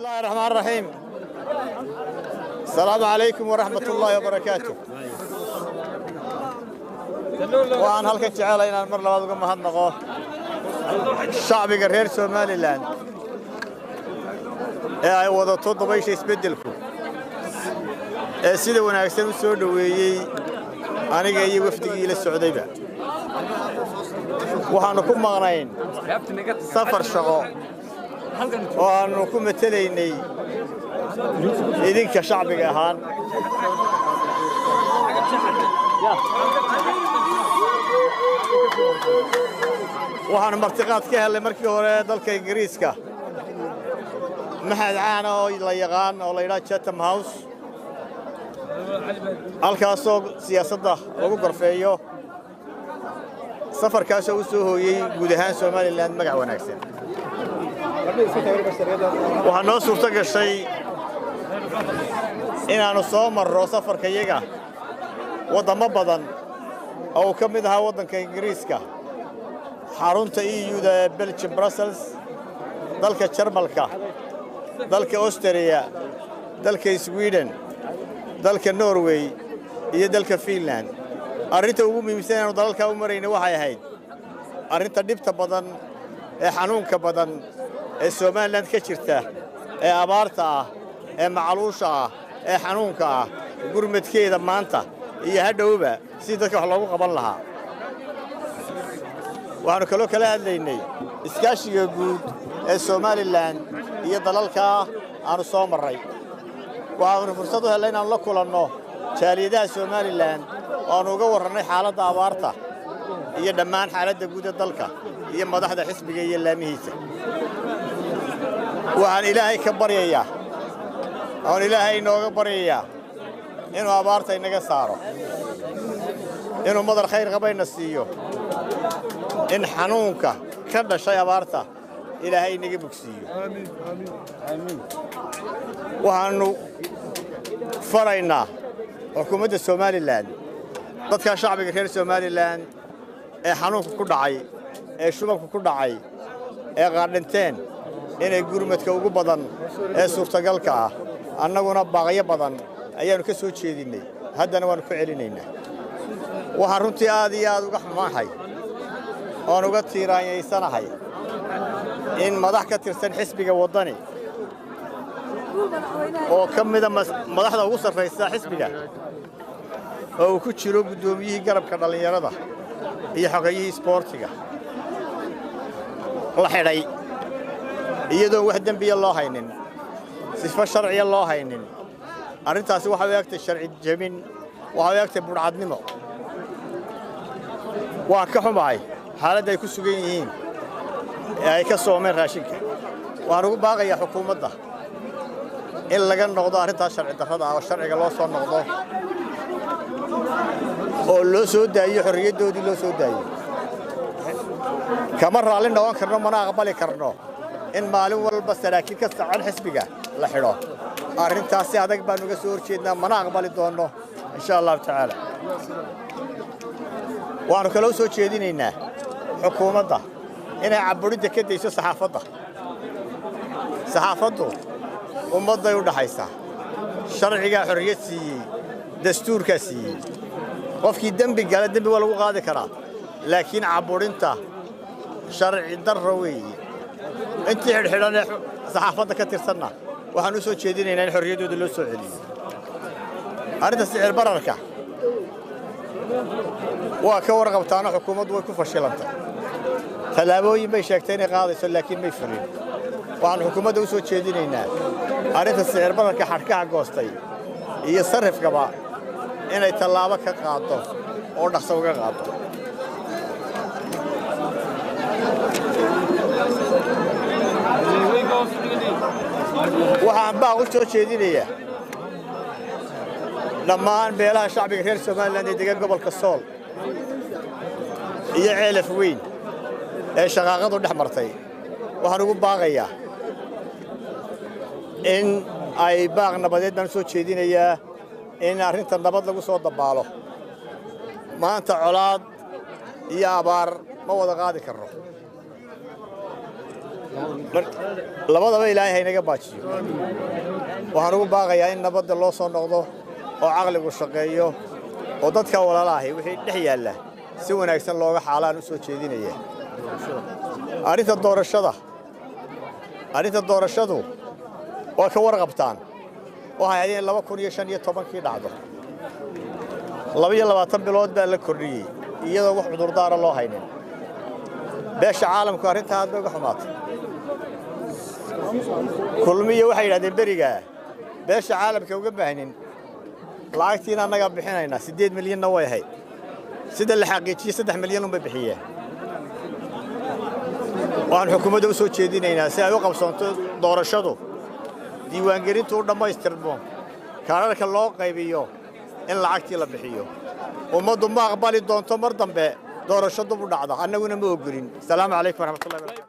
الله الرحمن الرحيم. السلام عليكم ورحمة الله وبركاته. Waxaan halkan jecelahay inaan mar labaad uga mahadnaqo shacbiga reer Somaliland ee ay wadato dabaysha isbeddelku, ee sida wanaagsan u soo dhoweeyey aniga iyo wafdigii la socdayba. Waxaannu ku maqnayn safar shaqo oo aannu ku matelaynay idinka shacbiga ahaan. Waxaannu martiqaad ka hellay markii hore dalka Ingiriiska, machad caana oo la yaqaan oo la yidhaha Chatham House, halkaasoo siyaasadda lagu gorfeeyo. Safarkaasoo u soo hooyey guud ahaan Somaliland magac wanaagsan. Waxaa noo suurto gashay inaannu soo marro safarkayaga waddammo badan oo uu ka mid ahaa waddanka Ingiriiska, xarunta EU-da ee Belgium, Brussels, dalka Jarmalka, dalka Austria, dalka Sweden, dalka Norway iyo dalka Finland. Arrinta ugu muhiimsan inaanu dalalkaa u marayna waxay ahayd arrinta dhibta badan ee xanuunka badan ee Somaliland ka jirta, ee abaarta ah, ee macaluusha ah, ee xanuunka ah, gurmadkeeda maanta iyo hadhowba sidii dadka wax loogu qaban lahaa. Waxaannu kaloo kala hadlaynay iskaashiga guud ee Somaliland iyo dalalkaa aanu soo marray. Waxaannu fursad u hellay inaannu la kulanno jaaliyadaha Somaliland oo aanu uga warrannay xaaladda abaarta iyo dhammaan xaaladda guud ee dalka iyo madaxda xisbiga iyo laamihiisa. Waxaan Ilaahay ka baryayaa oon Ilaahay inooga baryayaa inuu abaarta inaga saaro, inuu madar khayr qabayna siiyo, in xanuunka ka dhashay abaarta Ilaahay inaga bogsiiyo. Waxaannu faraynaa xukuumadda Somaliland dadkaa shacbiga reer Somaliland ee xanuunka ku dhacay, ee shubanka ku dhacay, ee qaadhinteen inay gurmadka ugu badan ee suurtagalka ah. Annaguna baaqyo badan ayaannu ka soo jeedinnay, haddana waannu ku celinaynaa. Waxaan runtii aad iyo aad uga xumahay oon uga tiiraanyaysanahay in madax ka tirsan xisbiga Waddani oo ka mida madaxda ugu sarraysa xisbiga, oo uu ku jiro guddoomiyihii garabka dhallinyarada iyo xogayihii isboortiga, la xidhay iyadoon wax dembiya loo haynin, sifo sharciya loo haynin. Arrintaasi waxay u egtay sharci jebin, waxay u egtay budhcadnimo. Waan ka xumahay xaaladda ay ku sugan yihiin ee ay ka soomeen raashinka. Waxaan ugu baaqayaa xukuumadda in laga noqdo arrintaas sharci darrada ah oo sharciga loo soo noqdo oo loo soo daayo xorriyaddoodii loo soo daayo. Kama raalli noqon karno mana aqbali karno in maalin walba saraakiil ka sacan xisbiga la xidho. Arrintaas si adag baanu uga soo horjeednaa, mana aqbali doonno, insha Allahu tacaala. Waxaannu kaloo soo jeedinaynaa xukuumadda inay caburinta ka dayso saxaafadda. Saxaafaddu ummadday u dhaxaysaa, sharcigaa xorriyad siiyey, dastuurkaa siiyey. Qofkii dembi gala dembi waa lagu qaadi karaa, laakiin caburinta sharci darro weeye. Intii xidhxidhan ee saxaafadda ka tirsanna waxaan u soo jeedinaynaa in xorriyaddooda loo soo celiyo. Arrinta sicir bararka waa ka warqabtaana, xukuumaddu way ku fashilantay. Tallaabooyin bay sheegtay inay qaadayso, laakiin may fulin. Waxaan xukuumadda u soo jeedinaynaa arrinta sicir bararka xadhkaha goostay iyo sarrifkaba inay tallaabo ka qaaddo oo dhaqso uga qaaddo. Waxaan baaq u soo jeedinayaa dhammaan beelaha shacbiga reer Somaliland ee degan gobolka Sool iyo Ceelaf Weyn ee shaqaaqadu dhex martay. Waxaan ugu baaqayaa in ay baaq nabadeed baan u soo jeedinayaa in arrinta nabad lagu soo dabbaalo. Maanta colaad iyo abaar ma wada qaadi karno. Labadaba Ilaahay haynaga baajiyo. Waxaan ugu baaqayaa in nabadda loo soo noqdo oo caqligu shaqeeyo oo dadka walaalaahi wixii dhex yaalla si wanaagsan looga xaalaan u soo jeedinaya. Arrinta doorashada, arrinta doorashadu waa ka warqabtaan. Waxay ahayd in 2015-kii dhacdo. 22 bilood baa la kordhiyey iyadoo wax cudurdaara loo haynin. Beesha caalamku arrintaa aad bay uga xumaatay. Kulmiya waxay yidhahdeen berigaa beesha caalamka uga baahnin, lacagtiina annagaa bixinaynaa. 8 milyanna way ahayd, sida la xaqiijiyey 3 milyan unbay bixiyeen. Waxaan xukuumadda u soo jeedinaynaa si ay u qabsoonto doorashadu, diiwaangelintu u dhammaystirmo, kaararka loo qaybiyo, in lacagtii la bixiyo. Ummaddu ma aqbali doonto mar dambe doorasho dub u dhacda, annaguna ma ogolin. Asalaamu calaykum waraxmatullahi barakatu.